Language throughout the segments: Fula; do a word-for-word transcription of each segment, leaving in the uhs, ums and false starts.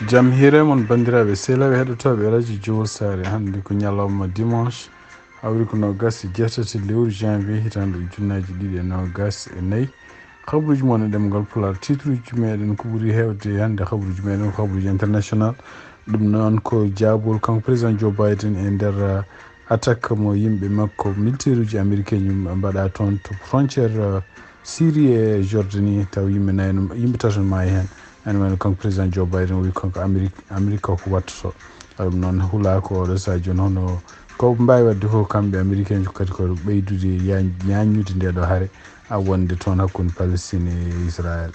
Jam hiire mon, banndiraaɓe sehilaaɓe heɗotooɓe Radio Jowol Saare. Hannde ko ñalawma dimanche, hawri ko noogas e jeetati lewru janvier, hitaande ujunnaaji ɗiɗi e noogas e nayi. Kabaruuji mon e ɗemngal Pulaar. Titruuji meɗen ko ɓuri heewde hannde kabaruuji meɗen ko kabaruuji international. Ɗum noon ko jaabol kanko président Joe Biden e nder, uh, attaque mo yimɓe makko, militaire uji américain ji mbaɗa toon to frontière, uh, Syrie e Jordanie, taw yimɓe nayi no, yimɓe tato no maayi heen. Ene wayno kanko président Joe Biden o wi kanko Amérique, Amérique ko ko wattoto. Ɗum noon hulaaka oɗo sahaa jooni, hono ko mbaawi waɗde fof kamɓe américain ji kadi ko ɓeydude ya-, ñaañude nde ɗo hare, a wonde toon hakkunde Palestine e Israël.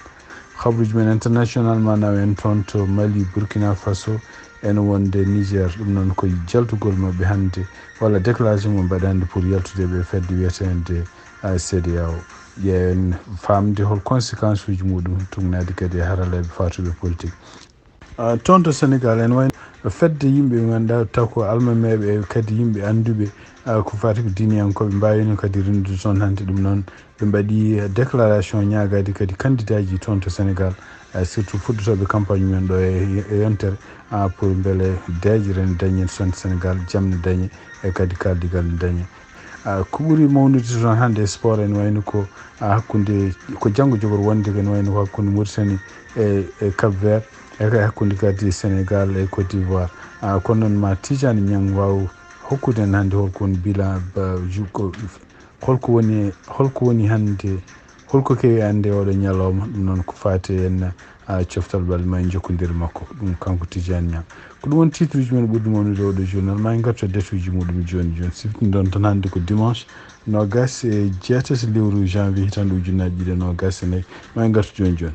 Kabaruuji men international ma naw en toon to Mali, Burkina Faso, ene wonde Niger. Ɗum noon ko jaltugol maɓɓe hannde, walla déclaration mo mbaɗa hannde pour yaltude ɓe fedde wiyeteende, uh, CEDEAO. Ƴeewen faamde hol conséquence uji muɗum, tugnaade kadi e haralleeɓe faatuɓe politique. Uh, toon to Sénégal, ene wayno fedde yimɓe ɓe ngannduɗaa taw ko almameeɓe e kadi yimɓe annduɓe, uh, ko faati ko diiniyankooɓe, mbaawino kadi renndude toon hannde. Ɗum noon ɓe mbaɗi déclaration ñaagaade kadi candidat ji toon to Sénégal, uh, surtout fuɗɗotooɓe campagne mumen ɗo e, e yontere, uh, pour mbele deeƴre ne dañe toon Sénégal, jam ne dañe e kadi kaaldigal ne dañe. Ah, ko ɓuri mawnude toon hannde e sport ene wayno ko, ah, hakkunde, ko janngo jogori wonde ko ene wayno ko hakkunde Mauritanie e, e Cap Vert, e kay hakkunde kadi Sénégal e Côte d'Ivoire. Ah, kono noon ma Tijani Niang waaw hokkude en hannde holko woni bilan, ba, ju-, ko, holko woni, holko woni hannde, holko kewi hannde oɗo ñalawma, ɗum noon ko faati en, ah, coftal balɗe ma e jokkondire makko. Ɗum kanko Tijani Niang. Ko ɗum woni titre uji men ɓurɗi mawnude oɗo journal. Ma en ngartu e date uji muɗum jooni jooni. Siftinɗon tan hannde ko dimanche noogas e jeetati lewru janvier hitaande ujunnaaji ɗiɗi e noogas e nayi. Ma en ngartu jooni jooni.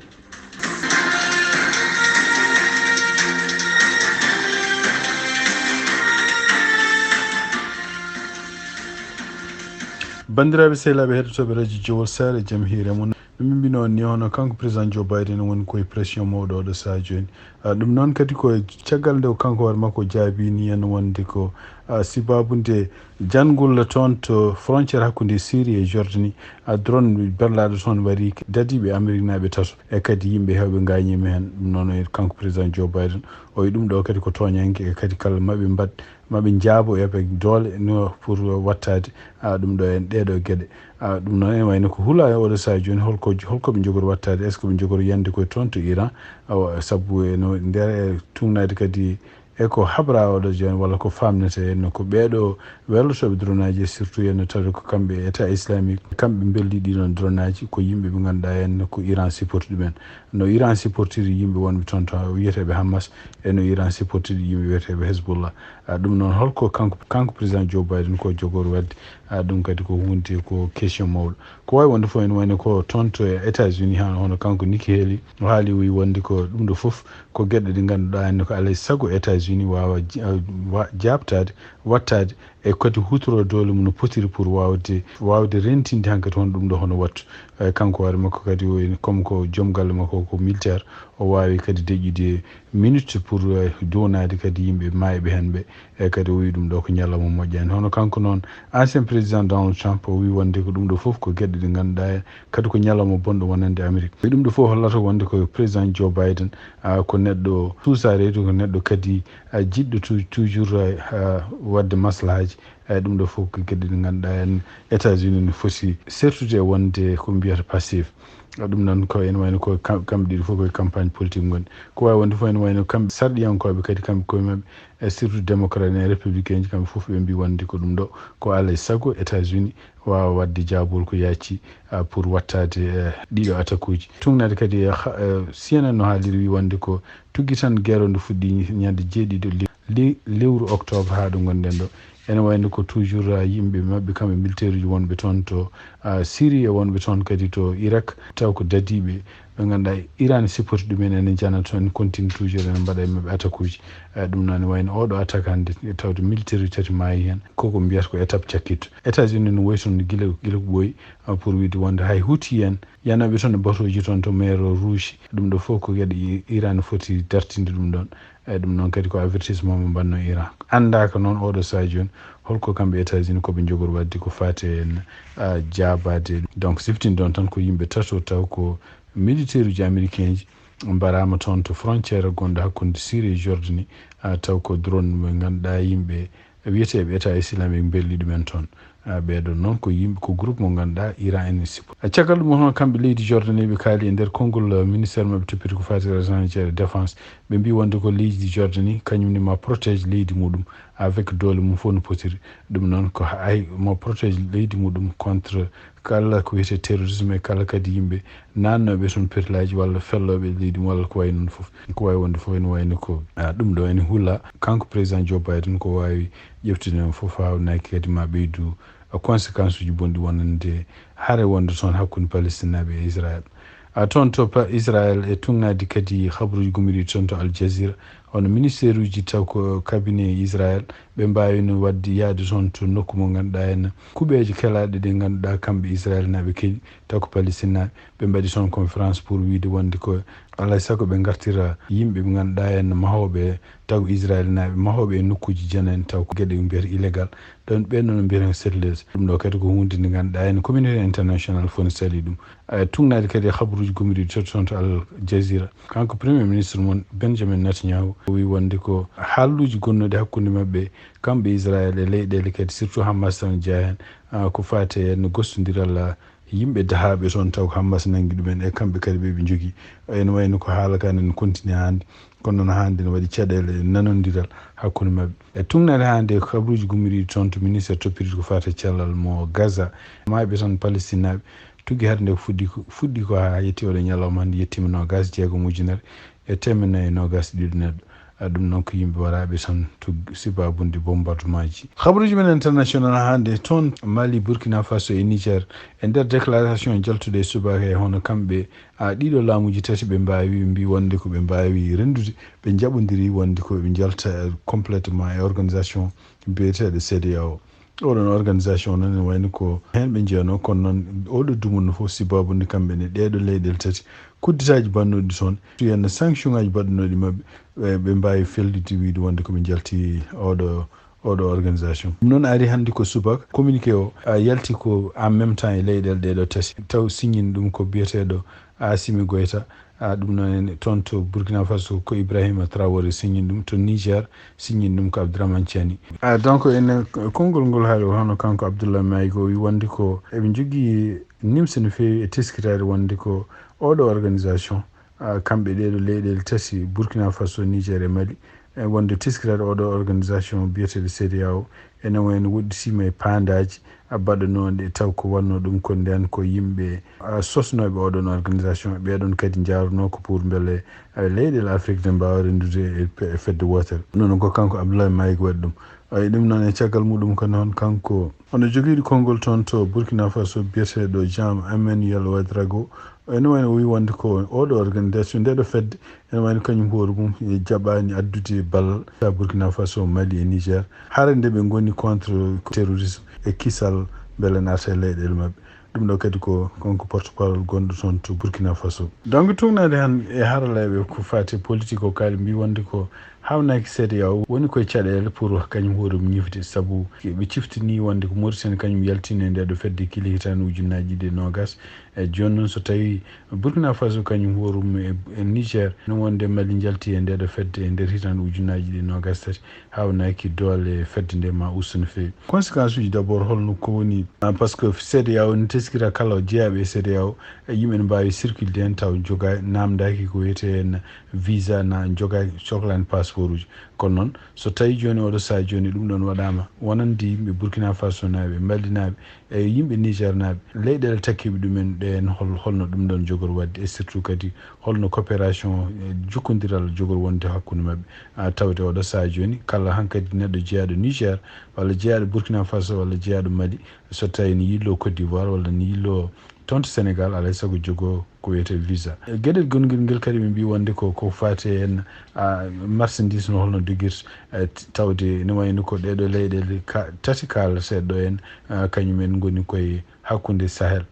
Banndiraaɓe sehilaaɓe heɗotooɓe Radio Jowol Saare, jam hiire mon. No min mbino on ni, hono kanko président Joe Biden woni koye pression mawɗo oɗo sahaa jooni. Ah, ɗum noon kadi ko caggal nde o kanko hoore makko jaabini en wonde ko, ah, sibaabude janngol toon to frontière hakkunde Syrie e Jordanie, ah, drone berlaaɗo toon wari dadiiɓe Ameriknaaɓe tato e kadi yimɓe heewɓe ngaañiima heen. Ɗum noon e kanko président Joe Biden, o wi ɗum ɗo kadi ko tooñannge e kadi kala maɓe mbaɗ maɓe njaabo e ɓe doole no pour wattaade, ah, ɗum ɗo en ɗeeɗo geɗe. Ah, ɗum noon ene wayno ko hula e oɗo sahaa jooni, holko, holko ɓe njogori wattaade, est ce que ɓe njogori yande koye toon to Iran? Awa, sabu e no nder e tugnaade kadi e ko habra oɗo jooni, walla ko famnete en no ko ɓeeɗo werlotooɓe dronaji, surtout en no tawi ko kamɓe État islamique, kamɓe mbeldi ɗiɗon dronaji, ko yimɓe ɓe ngannduɗaa en no ko Iran supporti ɗumen. No Iran supportiri yimɓe wonɓe toon to wiyeteeɓe Hamas, e no Iran supportiri yimɓe wiyeteeɓe Hezbollah. Ah, ɗum noon, holko kanko, kanko président Joe Biden ko jogori waɗde? Ah, ɗum kadi ko hunde, ko question mawɗo. Ko waawi wonde fof, ene wayno ko toon to États-Unis, hano, hono kanko Nikki Haley, o haali, o wi wonde ko ɗum ɗo fof ko geɗe ɗe ngannduɗaa en ko alay sago États-Unis waawa ja-, wa-, jaabtaade, wattaade, e kadi huutoroo doole mum no potiri pour waawde, waawde rentinde hankadi hono ɗum ɗo hono wattu. Eh, kanko hoore makko kadi, o ene, comme ko joom galle makko ko militaire, o waawi kadi deƴƴude minute pour, eh, duwanaade kadi yimɓe maayɓe heen ɓe. E kadi o wi ɗum ɗo ko ñalawma moƴƴaani. Hono kanko noon, ancien président Donald Trump, o wi wonde ko ɗum ɗo fof ko geɗe ɗe ngannduɗaa kadi ko ñalawma bonɗo wonande Amérique. E ɗum ɗo fof hollata wonde ko président Joe Biden, ah, ko neɗɗo suusa reedu, ko neɗɗo kadi, ah, jiɗɗo tou-, toujours, ah, waɗde maslahaaji. Eyi, ɗum ɗo fof ko geɗe ɗe ngannduɗaa en États-Unis no foti sertude e wonde ko mbiyata passif. Ɗum noon ko ene wayno ko kam-, kamɓe ɗiɗi fof koye campagne politique ngoni. Ko waawi wonde fof ene wayno kamɓe sarɗiyankooɓe kadi kamɓe koye maɓɓe, e surtout démocrate en, républicain ji, kamɓe fof ɓe mbi wonde ko ɗum ɗo ko alay sago États-Unis waawa waɗde jaabol ko yaaci, ah, pour wattaade, eh, ɗiɗo attaque uji. Tugnaade kadi e ha-, eh, C N N no haaliri wi wonde ko tuggi tan guerre o ndu fuɗɗi ñande jeeɗiɗo le-, le-, lewru octobre haa ɗo ngonɗen ɗo. Ene wayno ko toujours, ah, yimɓe maɓɓe kamɓe militaire uji wonɓe toon to, ah, Syrie e wonɓe toon kadi to Irak, taw ko dadiiɓe ɓe ngannduɗaa Iran supporti ɗumen, ene njana toon, ene continue toujours ene mbaɗa e maɓɓe attaque uji. Eh, ɗum noon ene wayno oɗo attaque hannde, tawde militaire uji tati maayi heen, koko mbiyata ko étape cakkitto. États-Unis no wayi toon gila, gila ko ɓooyi, ah, pour wiide wonde hay huuti heen, yanooɓe toon e batoji toon to mer Rouge. Ɗum ɗo fof ko geɗe I-, Iran foti dartinde ɗum ɗoon. Eyi, ɗum noon kadi ko avertissement mo mbanno Iran. Anndaaka noon oɗo sahaa jooni holko kamɓe États-Unis ko ɓe njogori waɗde ko faati en, ah, jaabaade. Donc, siftinɗon tan ko yimɓe tato taw ko militaire uji américain ji, mbarama toon to frontière gonɗo hakkunde Syrie e Jordanie, a, taw ko drone mo ngannduɗaa yimɓe wiyeteeɓe État islamique mbelli ɗumen toon. A, ɓeeɗo noon ko yimɓe, ko groupe mo ngannduɗaa Iran ene sippo. A, caggal ɗum, hono kamɓe leydi Jordanie, ɓe kaali e nder konngol, a, ministère maɓɓe toppiti ko faati renseignement e défense, ɓe mbi wonde ko leydi Jordanie kañum ne ma protège leydi muɗum avec doole mum fof no potiri. Ɗum noon ko hay mo protège leydi muɗum contre kala ko wiyetee terrorisme e kala kadi yimɓe naatnooɓe toon perlaaji walla fellooɓe leydi mum walla ko wayi noon fof. Ko waawi wonde fof ene wayno ko, a, ɗum ɗo ene hula kanko président Joe Biden ko waawi ƴeftude heen fof, haawnaki kadi ma ɓeydu, a, conséquence uji bonɗi wonande hare wonde toon hakkunde Palestinaaɓe e Israël. A, toon to Pa-, Israël e tuugnaade kadi habaruuji gummiiɗi toon to Al Jazeera, hono ministère uji taw ko cabinet Israël, ɓe mbaawino waɗde yahde toon to nokku mo ngannduɗaa heen kuɓeeje kelaaɗe ɗe ngannduɗaa kamɓe Israël naaɓe keɗi taw ko Palestine naaɓe. Ɓe mbaɗi toon conférence pour wiide wonde ko alaa e sago ɓe ngartira yimɓe ɓe ngannduɗaa heen mahooɓe taw ko Israël naaɓe mahooɓe e nokkuuji janani taw ko geɗe ɓe mbiyata illégal. Ɗon ɓeen noon mbiyata settlers. Ɗum ɗo kadi ko huunde nde ngannduɗaa heen communauté international fof ne salii ɗum. E, tuugnaade kadi e habaruuji gummiiɗi toon to Al Jazeera. Kanko Premier Ministre mon Benjamin Netanyahu o wi wonde ko haalluuji gonnuɗi hakkunde maɓɓe, kamɓe Israël e leyɗeele kadi, surtout Hamas tan jeyaa heen, a, ko faati e no gostondiral, a, yimɓe dahaaɓe toon taw ko Hamas nanngi ɗumen, e kamɓe kadi ɓe ɓe njogii. Ene wayno ko haala ka ene continue hannde, kono noon hannde ne waɗi caɗeele e nanondiral hakkunde maɓɓe. E tuugnaade hannde ko habaruuji gummiiɗi toon to ministère toppitiiɗo ko faati e cellal mo Gaza. Maaɓe tan Palestinaaɓe tuggi hade nde ko fuɗɗi ko, fuɗɗi ko haa yetti oɗo ñalawma hannde yettiima noogaas jeegom ujunere e teemedde nayi e noogaas e ɗiɗi neɗɗo. A, ɗum noon ko yimɓe waraaɓe tan to sibaabude bombardement ji. Habaruuji men international hannde toon Mali, Burkina Faso e Niger. E nder déclaration jaltuɗo e subaka e hono kamɓe, a, ɗiɗo laamuuji tati ɓe mbaawi, mbi wonde ko ɓe mbaawi renndude, ɓe njaɓondiri wonde ko ɓe njalta, eh, complètement e organisation biyeteeɗo C D A O. Oɗon organisation noon ene wayno ko heen ɓe njeyanoo, kono noon oɗo dumunna fof sibaabu nde kamɓe ne ɗeeɗo leyɗeele tati kudditaaji mbaɗnooɗi toon, tawii heen sanction ŋaaji mbaɗnooɗi maɓɓe, ɓe, ɓe mbaawi felliti wiide wonde ko ɓe njalti oɗo, oɗo organisation. Ɗum noon ari hannde ko subaka, communiqué o, a, yalti ko en même temps e leyɗeele ɗeeɗo tati, taw signini ɗum ko biyeteeɗo Assimi Goïta, a, ɗum noon en toon to Burkina Faso ko Ibrahima Traoré signini ɗum, to Niger signini ɗum ko Abdourahmane Tiani. A, donc ene konngol ngol haali o hono kanko Abdoulaye Maïga o wi wonde ko eɓe njogii nimsa no feewi e teskitaade wonde ko oɗo organisation, a, kamɓe ɗeeɗo leyɗeele tati, Burkina Faso, Niger e Mali, e wonde teskitaade oɗo organisation biyeteeɗo C D A O, ene wayno woɗɗitiima e paandaaji, a, baɗanooɗe taw ko wonnoo ɗum ko ndeen ko yimɓe, a, sosnooɓe oɗon organisation, ɓeeɗon kadi njaarunoo ko pour mbele, a, leyɗeele Afrik ɗe mbaawa renndude e pe-, e fedde wootere. Noon ko kanko Abdoulaye Maïga waɗi ɗum. Ay, ɗum noon e caggal muɗum ko noon kanko hono jogiiɗo konngol toon to Burkina Faso biyeteeɗo Jean Emmanuel Ouedraogo, ene wayno o wi wonde ko oɗo organisation, ndeɗo fedde, ene wayno kañum hoore mum e jaɓaani addude ballal ka Burkina Faso, Mali e Niger, hara nde ɓe ngoni contre terrorisme e kisal mbele naata e leyɗeele maɓɓe. Ɗum ɗo kadi ko kanko porte-parole gonɗo toon to Burkina Faso. Donc tuugnaade han e haralleeɓe ko faati e politique o kaali mbi wonde ko haawnaaki C D A O woni koye caɗeele pour kañum hoore mum ñifde, sabu ɓe ciftini wonde ko Mauritanie kañum yaltini e ndeɗo fedde kili hitaande ujunnaaji ɗiɗi e noogaas. E jooni noon so tawii Burkina Faso kañum hoore mum e, e Niger, no wonde Mali njalti e ndeɗo fedde e nder hitaande ujunnaaji ɗiɗi e noogaas tati, haawnaaki doole fedde nde ma ustu no feewi. Conséquence uji d'abord holno ko woni, ah, par ce que C D A O ne teskira kala o jeyaaɓe e C D A O, e yimɓe ne mbaawi circulde heen taw jogaa, naamndaaki ko wiyetee heen visa, na jogaa, coklaani passeport uji. Kono noon so tawii jooni oɗo sahaa jooni ɗum ɗoon waɗaama, wonande yimɓe Burkina Faso naaɓe, Mali naaɓe, e yimɓe Niger naaɓe, leyɗeele takkiiɓe ɗumen ɗeen hol-, holno ɗum ɗoon jogori waɗde, e surtout kadi holno coopération, e jokkondiral jogori wonde hakkunde maɓɓe. A, tawde oɗo sahaa jooni kala hankadi neɗɗo jeyaaɗo Niger walla jeyaaɗo Burkina Faso walla jeyaaɗo Mali, so tawii ne yilloo Côte d'Ivoire walla ne yilloo toon to Sénégal, alaa e sago jogoo ko wiyetee visa. E geɗel gonngel ngel kadi ɓe mbii wonde ko, ko faati heen, a, marchandise no holno dogirta, e, t-, tawde ne wayno ko ɗeeɗo leyɗeele ka-, tati kaalateeɗo ɗo heen, a, kañum en ngoni koye hakkunde Sahel.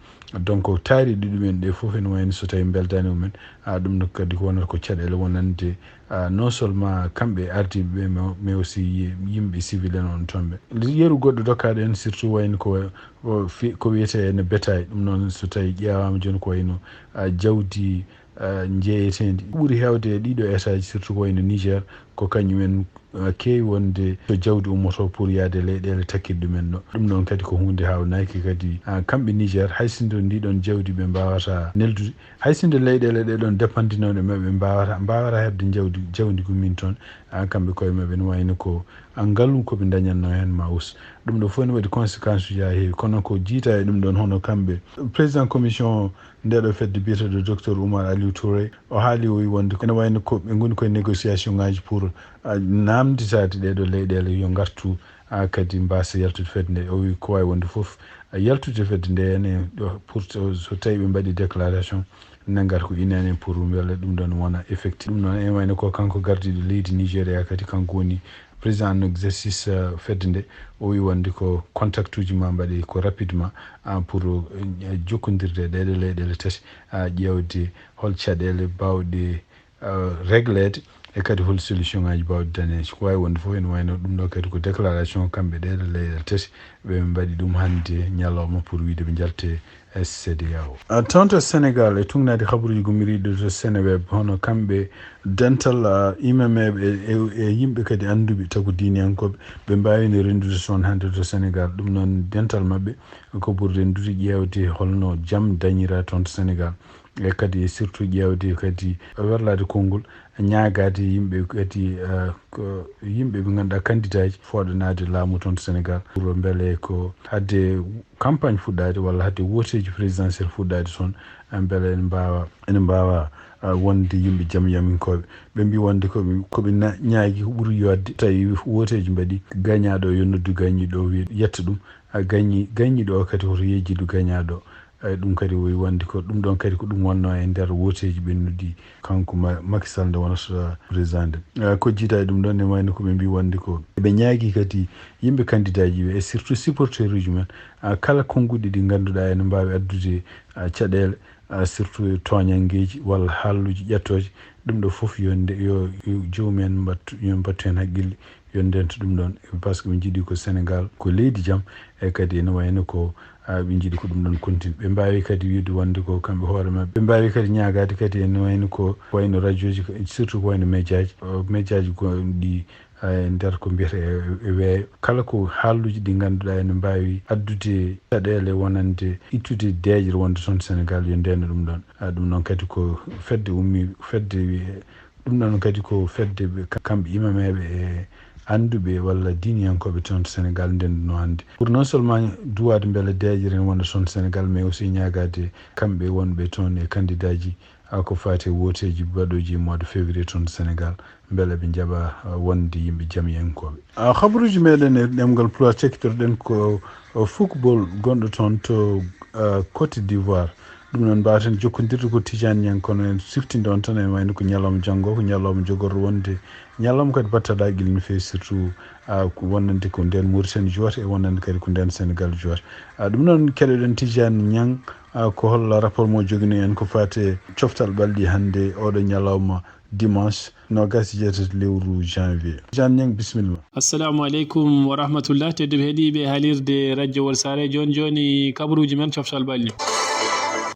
Donc taariiɗe ɗumen ɗe fof ene wayno so tawii mbeldaani mumen, a, ɗum no kadi ko wonata ko caɗeele wonande, a, non seulement kamɓe ardiiɓe ɓe, mais, mais aussi yimɓe civil en on toon ɓe. Yeru goɗɗo dokkaaɗo en surtout wayno ko, o fi-, ko wiyetee ne bétail, ɗum noon so tawii ƴeewaama jooni ko wayno, a, jawdi eh, njeeyeteeɗi. Ko ɓuri heewde e ɗiɗo État ji, surtout ko wayno Niger, ko kañum en, eh, keewi wonde to jawdi ummoto pour yaade leyɗeele takkirɗe ɗumen ɗo. Ɗum ɗon kadi ko huunde haawnaaki kadi, ah, kamɓe Niger, hay sinno ndi ɗon jawdi ɓe mbaawata neldude, hay sinno leyɗeele ɗe ɗon depandinooɗe maɓɓe mbaawata, mbaawata heɓde jawdi, jawdi gummin toon, ah, kamɓe koye maɓɓe no wayno ko, ah, ngalu ko ɓe ndañatnoo heen ma us. Ɗum ɗo fof ne waɗi conséquence uji haa heewi, kono ko jiita e ɗum ɗon hono kamɓe, président commission nde ɗo fedde biyeteeɗo docteur Oumar Aliou Touré, o haali, o wi wonde ene wayno ko ɓe ngoni koye négociation ngaji pour, ah, namditaade ɗee ɗo leyɗeele yo ngartu, ah, kadi mbaasa yaltude fedde nde. O wi ko waawi wonde fof, ah, yaltude fedde nde ene ɗo pour so, so tawi ɓe mbaɗi déclaration, nde ngarta ko ine ene pour mbele ɗum ɗon wona effectif. Ɗum ɗon ene wayno ko kanko gardiiɗo leydi Nigéria kadi kanko woni président en exercice, euh, fedde nde. O wi wonde ko contact uji ma mbaɗe ko rapidement, ah, pour, euh, jokkondirde e ɗee ɗo leyɗeele tati, ah, ƴeewde hol caɗeele baawɗe, ah, régleede e kadi hol solution ngaji baawɗi dañeede. Ko waawi wonde fof ene wayno ɗum ɗo kadi ko déclaration kamɓe ɗee ɗo leyɗeele tati ɓe mbaɗi ɗum hannde ñalawma pour wiyde ɓe njalte e CEDEAO. Ah, toon to Sénégal, e tugnaade habaruuji gummiriiɗi to Seneweb, hono kamɓe dental, ah, imameeɓe e, e, e yimɓe kadi annduɓe tagu diiniyankooɓe, ɓe mbaawino renndude toon hannde to Sénégal. Ɗum noon dental maɓɓe ko pour renndude ƴeewde holno jam dañira toon to Sénégal. E kadi e surtout ƴeewde kadi werlaade konngol, ñaagaade yimɓe kadi, eh, ko yimɓe ɓe ngannduɗaa candidat ji fooɗanaade laamu toon to Sénégal pour mbele ko hadde campagne fuɗɗaade walla hadde wooteeji présidentielle fuɗɗaade toon, eh, mbele ene mbaawa, ene mbaawa, eh, wonde yimɓe jam yaminkooɓe. Ɓe mbi wonde ko ɓe, ko ɓe na-, ñaagi ko ɓuri yooɗde tawi wooteeji mbaɗi, gañaaɗo o yo noddu gañiiɗo o wiya yetta ɗum, a gañi, gañiiɗo o kadi hoto yejjitu gañaaɗo. Ay, ɗum kadi o wi wonde ko ɗum ɗon kadi ko ɗum wonnoo e nder wooteeji ɓennuɗi kanko Ma-, Macky Sall nde wonata président nde. Ah, ko jiita e ɗum ɗon ne wayno ko ɓe mbi wonde ko ɓe ñaagi kadi yimɓe candidat ji ɓe e surtout supporter uji men, ah, kala konnguɗi ɗi ngannduɗaa ene mbaawi addude, ah, caɗeele, ah, surtout e tooñanngeeji walla haalluuji ƴettooje. Ɗum ɗo fof yo nde, yo, yo joomum en mbattu, yo mbattu heen haqqille, yo ndento ɗum ɗon, par ce que ɓe njiɗi ko Sénégal ko leydi jam, e kadi ene wayno ko, ah, ɓe njiɗi ko ɗum ɗon continue. Ɓe mbaawi kadi wiide wonde ko kamɓe hoore maɓɓe. Ɓe mbaawi kadi ñaagaade kadi ene wayno ko wayno radio ji, surtout ko wayno média ji. O, média ji ko ɗi, ah, e nder ko mbiyata e, e weeyo. Kala ko haalluuji ɗi ngannduɗaa ene mbaawi addude caɗeele wonande ittude deeƴre wonde toon Sénégal, yo ndeno ɗum ɗon. Ah, ɗum noon kadi ko fedde ummi, fedde wi-, ɗum ɗon kadi ko fedde ɓe, ka-, kamɓe imameeɓe e annduɓe walla diiniyankooɓe toon to Sénégal ndenduno hannde. Pour non seulement duwaade mbele deeƴre ne wonda toon Sénégal, mais aussi ñaagaade kamɓe wonɓe toon e candidat ji, ah, ko faati e wooteeji baɗooji e mois de février toon to Sénégal, mbele ɓe njaɓa, ah, wonde yimɓe jamiyankooɓe. Ah, habaruuji meɗen e ɗemngal Pulaar, cakkitoɗen ko, ah, football gonɗo toon to, ah, Côte d'Ivoire. Ɗum noon, mbaawaten jokkondirde ko Tidiane Niang, kono en siftindo on tan, en wayno ko ñalawma janngo, ko ñalawma jogorɗo wonde ñalawma kadi battaɗo haqqille no feewi, surtout, ah, ko wonande ko nden Mauritanie jowata e wonande kadi ko nden Sénégal jowata. Ah, ɗum noon, keɗoɗen Tidiane Niang, ah, ko hol rapport mo jogino en ko faati e coftal ɓalli hannde oɗo ñalawma dimanche noogaas e jeetati lewru janvier. Tidiane Niang, bisimilla. Assalamu aleykum wa rahmatullah, tedduɓe heɗiiɓe haalirde radio Walsare. Jooni jooni kabaruuji men coftal ɓalli.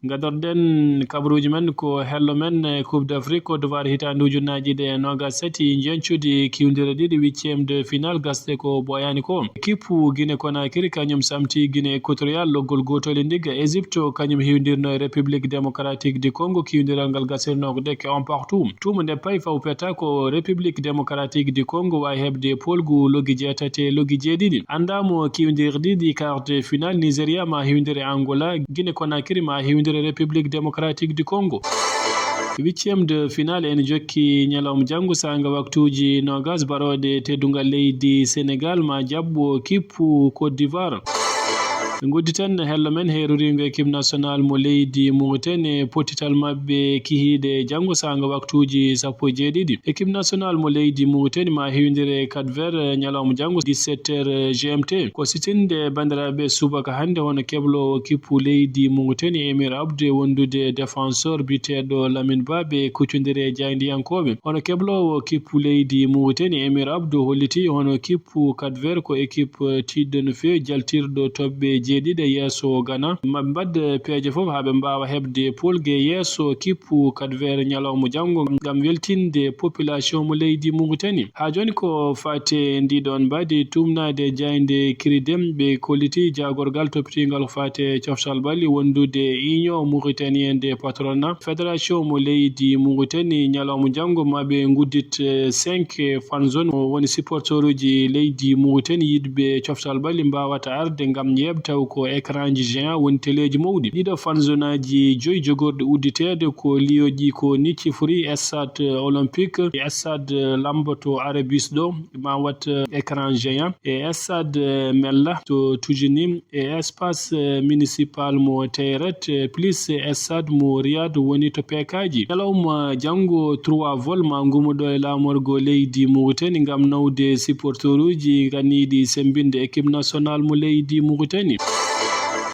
Gadorɗen kabaruuji men ko hello men, eh, Coupe d'Afrique Côte d'Ivoire hitaande ujunnaaji ɗiɗi e noogaas e tati, njeñcudi kiwndire ɗiɗi, huitième de finale, gasde ko ɓooyaani ko. Kippu Guinée Conakry kañum samti Guinée Équatoriale loggol gootol e ndigga. Égypte kañum hiwdirno e République Démocratique du Congo, kiwdiral ngal gasirnooko ɗekke un partout. Tuumu nde pay faw peta ko République Démocratique du Congo waawi heɓde poolgu loggi jeetati e loggi jeeɗiɗi. Anndaamo kiwdirɗi ɗi quart de finale, Nigeria ma hiwdire Angola, Guinée Conakry ma hiwdire République Démocratique du Congo. Huitième de finale ene jokki ñalawma janngo saanga waktuuji noogaas baɗooɗe teddungal leydi Sénégal ma jaɓɓo kippu Côte d'Ivoire. Ɓe ngodditen hello men heeroriingo équipe nationale mo leydi Mauritanie, pottital maɓɓe kihiiɗe janngo saanga waktuuji sappo e jeeɗiɗi. Équipe nationale mo leydi Mauritanie ma hiwdire Cap Vert ñalawma janngo dix-sept heures G M T. Ko sitinde banndiraaɓe subaka hannde hono kebloowo kippu leydi Mauritanie Émir Abdou e wondude défenseur biyeteeɗo Lamine Ba ɓe kuccondiri e jaayndiyankooɓe. Hono kebloowo kippu leydi Mauritanie Émir Abdou hollitii hono kippu Cap Vert ko équipe tiiɗɗo no feewi, jaltirɗo toɓɓeeji jeeɗiɗi e yeeso Ghana. Maɓe mbaɗ peeje fof haa ɓe mbaawa heɓde Paul Gueye yeeso kippu Cap Vert ñalawma janngo ngam weltinde population mo leydi Mauritanie. Haa jooni ko faati e ndiɗon mbaadi tuumnaade jaaynde Kiridem, ɓe kolliti jaagorgal toppitiingal ko faati e coftal ɓalli wondude Union Mauritanienne des Patronat, Fédération mo leydi Mauritanie ñalawma janngo ma ɓe nguddit, eh, cinq fan zone, o woni supporteruuji leydi Mauritanie yiɗɓe coftal ɓalli mbaawata arde ngam yeeɓ taw ko écranji géant woni teleeji mawɗi. Ɗiɗo fan zonaaji joyi jogorɗi udditeede ko liyoji ko ni cifori Stade Olympique, Stade Lambo to Arabie ɗo, ma wat, eh, écran géant, e Stade, eh, Mella to Tujini, e espace, eh, municipal mo Teyret, eh, plus, eh, Stade mo Riyad woni to peekaaji. Ñalawma janngo trois vol ma ngumuɗo e laamorgo leydi Mauritanie ngam nawde supporteruuji ganiiɗi semmbinde équipe nationale mo leydi Mauritanie.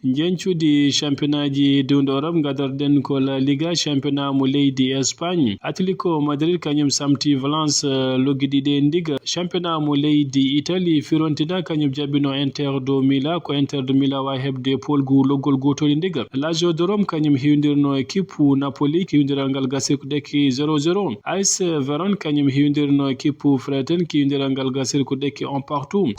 Njeñcudi championnaaji diwndo Europe, ngadorɗen ko La Liga, championnat mo leydi Espagne. Atletico Madrid kañum samti Valence, eh, loggiɗi ɗe ndiga. Championnat mo leydi Italie, Fiorentina kañum jaɓɓino Inter do Milan, ko Inter do Milan waawi heɓde poolgu loggol gootol e ndiga. Lazio de Rome kañum hiwndirno e kippu Napoli, kiwndiral ngal gasir ko ɗekki zéro zéro. A S Vérone kañum hiwndirno e kippu Frosinone, kiwndiral ngal gasir ko ɗekki un partout.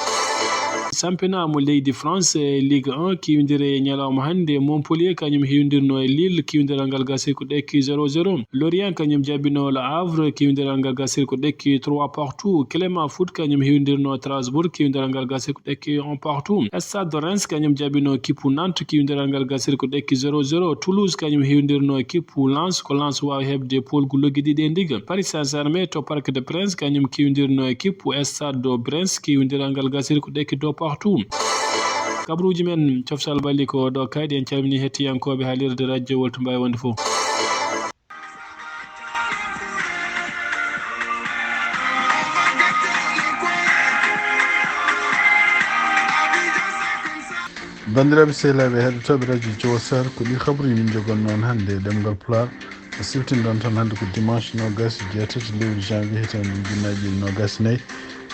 Championnat mo leydi France, eh, Ligue un, kiwndire ñalawma hannde, Montpellier kañum hiwndirno e Lille, kiwndiral ngal gasir ko ɗekki zéro zéro. Lorient kañum jaɓɓino Le Havre, kiwndiral ngal gasir ko ɗekki trois partout. Clermont Foot kañum hiwndirno Strasbourg, kiwndiral ngal gasir ko ɗekki un partout. Stade de Reims kañum jaɓɓino kippu Nantes, kiwndiral ngal gasir ko ɗekki zéro zéro. Toulouse kañum hiwndirno kippu Lens, ko Lens waawi heɓde poolgu loggiɗi ɗe ndiga. Paris Saint-Germain to Parc des Princes kañum kiwndirno e kippu Stade de Reims, kiwndiral ngal gasir ko ɗekki deux partout. Kabaruuji men coftal ɓalli ko ɗo kayɗi, en calmini hettiyankooɓe haalirde radio Wolto Mbawi wonde fof. Banndiraaɓe sehilaaɓe heɗotooɓe radio Jowo Sar, ko ɗi kabaruuji min jogonno on hannde e ɗemngal Pulaar. O siwtinɗon tan hannde ko dimanche noogaas e jeetati lewru janvier hitaande ujunnaaji ɗiɗi noogaas e nayi.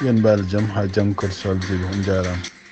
Yo en mbaal jam haa janngo kadi so Allah jaɓi. On njaaraama.